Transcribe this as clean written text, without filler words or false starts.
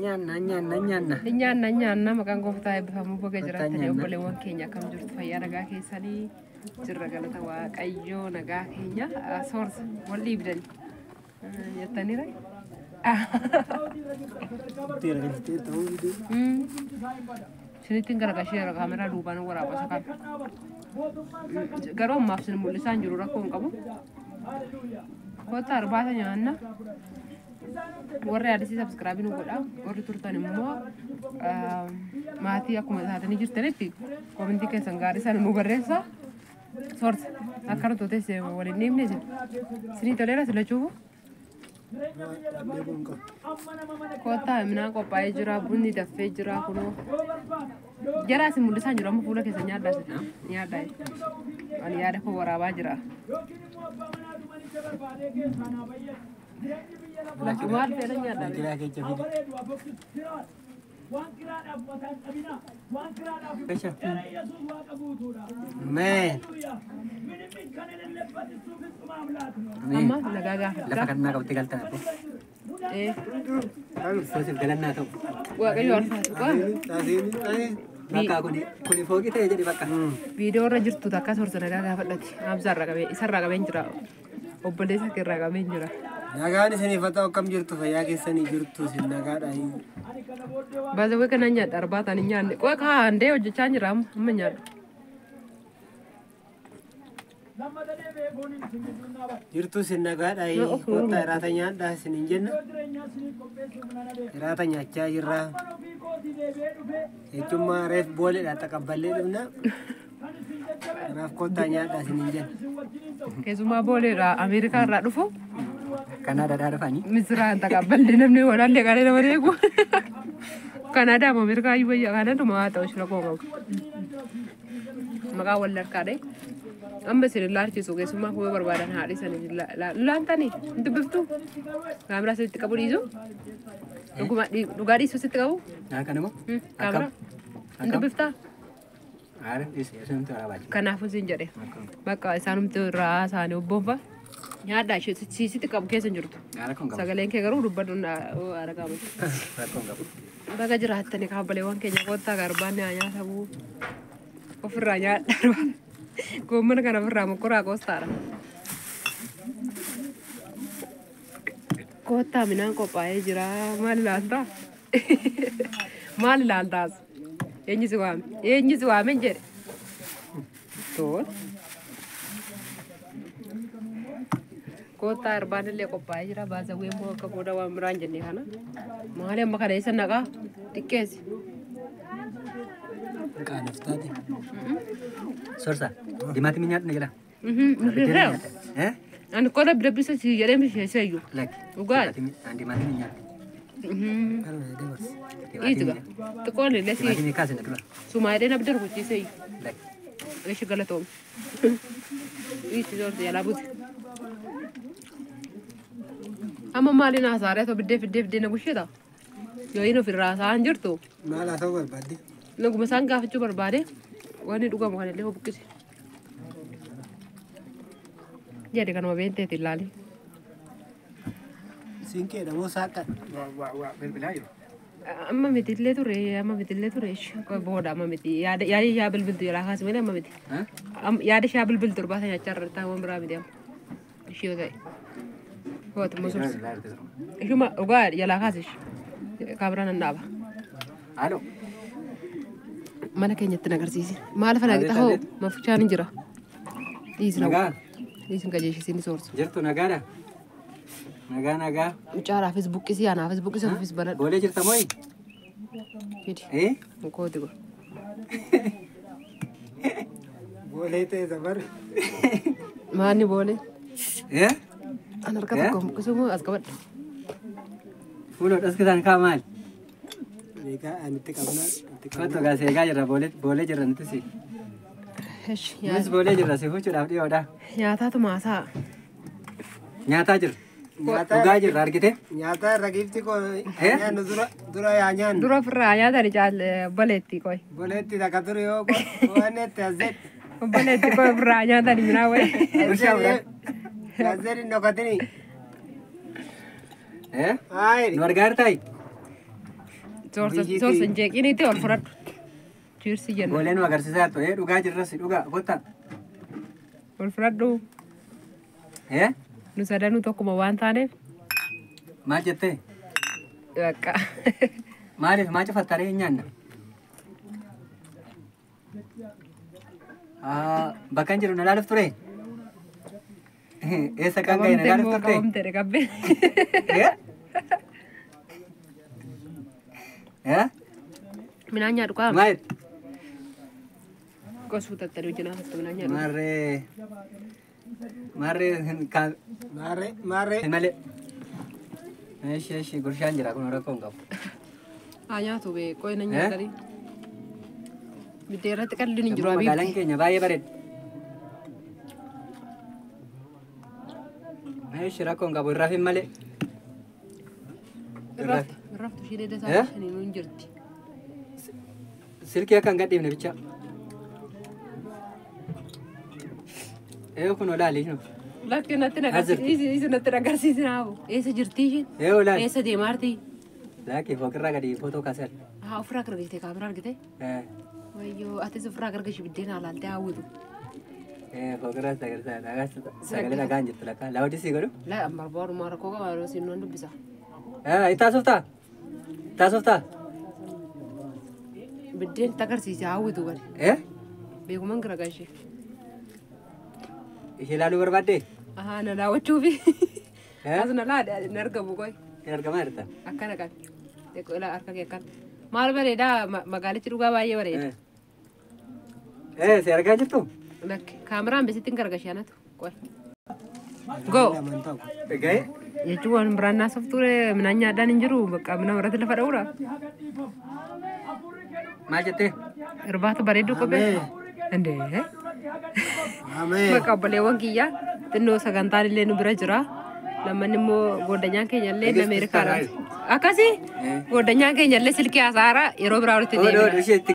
Nyaanna nyaanna nyaanna. Nyaanna nyaanna, maqaan gooftaa eebbifamuu. Baga jiraattanii. Nyaanna. Obboleewwan keenya, akkam jirtu? Fayyaa nagaa keessanii? Jirra, galata Waaqayyoo, nagaa keenya. Soorsa wal dhiibdani jettaniira. Itti garagaltee ta'uu didee. Isinittiin garagasheera, kaameraa duubaan waraaba isa kana. Garuu ammaaf isin mul'isaa hin jiru, rakkoo hin qabu. Kottaa irbaata nyaanna. Warri yaadasii subscribe nu godha. Warri turtan immoo maatii akkuma taatanii jirtanitti comment keessan gaarii sana nu barreessa. Soorsa akka nuti teesse waliin dhiibne isin. Isinii toleera silachuufu. Beekuu hin qabu. Kottaa, minaan qophaa'ee jira, bunni danfee jira kunoo. Jara isin mul'isaa hin jiru, amma fuula keessa nyaadhaa isin. Nyaadhaa. Ani yaada koo waraabaa jira. Maal fedhan nyaadhaa? Kiraa keessa fide. Keessa. Ameen. Amma nagaa gaafadha. Lafa kannaa qabdee galtan abbo. Ee, Kiristoosiif galannaa ta'u. Waaqayyo alfaatu qaba. Bakka kuni fooqii ta'e jedhi bakka. Viidiyoo irra jirtu takka soorsa nagaa gaafadhati. Hamza irraa qabee, isarraa qabeen jira. Obboleessa kee irraa qabeen jira. Nagaan isiniif haa ta'u, akkam jirtu? Fayyaa keessanii jirtu? Isin nagaadha. Baazawwee kana nyaadha, arbaataan hin nyaanne. Qoy kaandee hojjechaa jira, amma amma nyaadha. Jirtu, isin nagaadha. Kottaa iraata nyaadhaa isin hin jenna. Iraata nyaachaa jirra. Jechuun reef booleedha taqabballee dhufna. Kanaaf kottaa nyaadhaa isin hin jenna. Keessumaa booleedha Ameerikaa irraa dhufu. Kanaadaadhaa dhufanii. Misiraan taqabballee namni walaallee qalee nama eegu. Kanaadaa moo Ameerikaa iyyuu wayyaa Kanaaduma haa ta'u, shira koo qabu. Maqaa wal harkaadhe. Amma isin ilaalchisu, keessumaa koo barbaadan haadhi sanii laantanii hin dubbiftu. Kaameraa sitti qabu dhiisu. Dhuguma dhugaa dhiisu sitti qabu. Naa kana moo? Kaameraa hin dubbiftaa? Aara dhiise, isinumti waraabaa jiru. Kanaafuu siin jedhe. Bakka isaanumti irraa isaanii obboonfa. Nyaadhaa, ishee sitti qabu keessa hin jirtu. Rakkoo hin qabu. Sagaleen kee garuu dubbadhu haara qabu. Rakkoo hin qabu. Baga jiraattanii kaabaleewwan keenya, kottaa garbaan haa nyaatamuu. Ofirraa nyaadha. Goommana kana ofirraa mokkoraa qoostaadha. Kottaa, minaan qophaa'ee jira. Maal ilaaltaa? Maal ilaaltaas? Eenyu si waame? Eenyu si waame jedhe? Tol. Kottaa, irbaan illee qophaa'ee jira. Baazawwee immoo akka booda waan biraan jenne kana. Maali amma kana eessa naqaa? Xiqqeessi. Qaanaf taate. Sorsa. Timaatimii nyaadhu na jedha. Misheessee. Eh? Ani qola bidabbisa si jedhee misheessee iyyuu. Lakki. Dhugaa. Timaatimii nyaadhu. Kanuma dabarse. Dhiituga. Xiqqoon illee si Timaatimii kaase na dura. sumaa jedhee na bida rukuchiisee iyyuu. Lakki. Ishi galatoom. Dhiitti soorti jalaa buti. Amma maaliin haasa'aa otoo biddee fiddee fiddee na busheeta? Yoo inni ofirraa haasa'aa hin jirtu. Maal haa ta'uu barbaadde? Naguma isaan gaafachuu barbaade, wanni dhugamu kanallee hoo buqqise. Jedhe kanuma beenteeti ilaali. Siinqeedha moo saaqadha? Waa waa bilbilaa jiru. Amma miti illee ture, amma miti illee ture, booda amma miti, yaada yaada ishaa bilbiltu jalaa kaasi malee amma miti. Yaada ishaa bilbiltu irbaata nyaachaa irra taa'uun biraa miti amma. Ishii yoo ta'e. Hooti immoo sorsi. Ishuma dhugaa jalaa kaasi ishii. Kaameraan nan dhaaba. Alo. Mana keenyatti na agarsiisi. Maal fa naqxa hoo mafichaan hin jira. Dhiisi na. Nagaa. Dhiisi qajeelchisiin soorsu. Jirtu, nagaadha? Nagaa nagaa. Mucaadhaafis buqqisii, anaafis buqqisii, ofiifis banadhu. Boolee jirta mooyi? Fidi. Eh? Kooti go. Boolee ta'e safar. Maanni boolee? Eh? An harka Eh? tokko buqqisuu moo as qabadha. Fuuloo dhoskitaan kaa maal? Beekaa ani itti qabnaa. Itti Kottu qabnaa. gaa seegaa jirra, boolee boolee jirra nutis. Esh, Nus boolee jirra, si fuuchuudhaaf dhiyoodha. nyaataatu maasaa. Nyaataa jirra. Nyaata Dhugaa jirra, argite? Nyaata irra giifti koo Eh? nyaannu, dura dura yaa nyaannu. Dura ofirraa nyaatani caal obboleetti qoy. Boleetti takka ture yoo waan itti azzeet. Obboleetti qoy, ofirraa nyaatani minaa wayi. Gurshaa fudhadhu. Azzeet hin dhokatini. Haa Nu argaa jirtaayi? Soorsa hin jeeqiniitti ol fudhadhu. Cheers jenna. Goolee nu agarsiisaa jirtu. Dhugaa jirras dhugaa kottaa. Ol fudhadhu. Nu sadanuu tokkuma waan taaneef. Maal jettee? Bakka. Maaliif maa cufattaree hin nyaanna? Bakka hin jiru na ilaaluuf ture? Eessa kan ga'e na Qabamte ilaaluuf immoo turte? qabamte qabbee. Midhaan nyaadhu qaama. Maal? Qosuu tattanii wajjin haasoftu midhaan nyaadhu. Marree. Marree kan Maarree maarree. malee. Eshi eshi gurshaan jira kun rakkoo hin qabu. Haa nyaatu bee qoy na nyaatanii. Biddeen irratti qalliin hin jiru Magaalaan abiibti. keenya baay'ee bareeda. Eshi rakkoo hin qabu irraa fin malee. Irraftu irraftu isheen edda isaa shaniinuu hin jirti. Silkii akka hin gadhiifne bicha. Ee kun olaali nu. Lakki natti agarsiisi isi natti agarsiisi naafu. Eessa jirti isheen? Ee olaali. Eessa deemaa jirti? Laakki fooqirraa gadi footoo kaasan. Haa ofirraa gargaartee kaameraa argite? Wayyoo atis ofirraa gargashi biddeen haalaaltee hawwitu. Ee fooqirraa agarsiisa. Sagalee dhagaan jirtu lakka. Laawwadii sii godhu. La amma barbaaduma rakkoo qaba yeroo siin nuun dubbisa. Ee itti haasoftaa? Itti haasoftaa? Biddeen itti agarsiise hawwitu gadi. Ee Beekuman gargaarshee. ishee ilaaluu barbaaddee? Ahaa na daawwachuufi. Eh? As na laadha hin argamu qoy. Hin argamaa jirta? Akkana kan. Xiqqoo ilaa harka kee akkana. Maal bareedaa magaalichi dhugaa baay'ee bareeda. Ee si argaa jirtu? Lakki kaameraan bisitti hin gargaashee anatu qoy. Go. Lamaan ta'u. Ga'ee? Jechuun waan biraan naasoftuu midhaan nyaadhaan hin jiru bakka mina irratti lafa dha'uudha. Maal jettee? Irbaata bareedduu qophee. Indee. Ameen. Bakka obboleewwan kiyyaa xinnoo sagantaan illee nu bira jira. Lammanni immoo gooddanyaan keenya illee Ameerikaadha. Akkasii gooddanyaan keenya illee silkii haasaara yeroo biraa walitti Oodoo deebina. ishee itti